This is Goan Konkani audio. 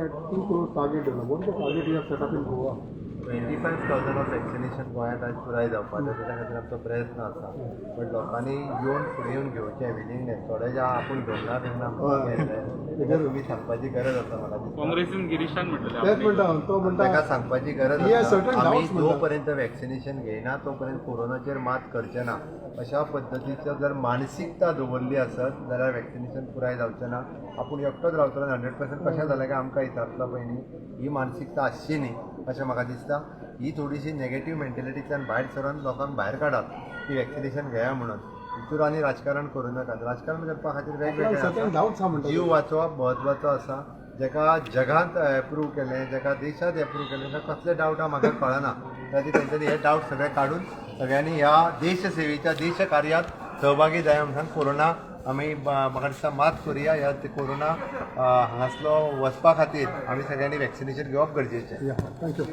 2 crore target दिला. What is the target you have set up in Goa? 25,000 of vaccination गोंयांत आज पुराय जावपाचें, तेच्या खातीर आमचो प्रयत्न आसा. बट लोकांनी येवन फुडें येवन घेवचें विलिंगनेस. थोडे जे आपूण घेवना तेन्ना तेका तुमी सांगपाची गरज आसा म्हाका दिसता. काँग्रेसीन गिरीशान म्हटलें. तेच म्हणटा हांव, तो म्हणटा ताका सांगपाची गरज He has आसा. certain आमी doubts म्हणटा. जो पर्यंत वॅक्सिनेशन घेयना तो पर्यंत कोरोनाचेर मात करचे ना, अशा पद्दतीचो जर मानसिकता दवरली आसत जाल्यार वॅक्सिनेशन पुराय जावचें ना. आपूण एकटोच रावतलो, 100% कशें जालें काय आमकां विचारतलो पयलीं, ही मानसिकता आसची न्ही अशें म्हाका दिसता. ही थोडीशी नेगेटीव मेंटेलिटींतल्यान भायर सरून लोकांक भायर काडात की वॅक्सिनेशन घेया म्हणून. हितूर आनी राजकारण करूं नाकात. राजकारण करपा खातीर वेगवेगळे सर्टन आसा. डाउट्स आहा म्हणटा. जीव वाचोवप म्हत्वाचो आसा. जेका जगांत एप्रूव केलें, जेका देशांत एप्रूव केलें, ताका कसले डावट आहा म्हाका कळना. त्या खातीर तेंच्यांनी हे डावट सगळे काडून सगळ्यांनी ह्या देशसेवेच्या देश कार्यात सहभागी जाय म्हणून कोरोना आमी म्हाका दिसता मात करुया. ह्या कोरोना हांगासलो वचपा खातीर आमी सगळ्यांनी वॅक्सिनेशन घेवप गरजेचें. या, thank you.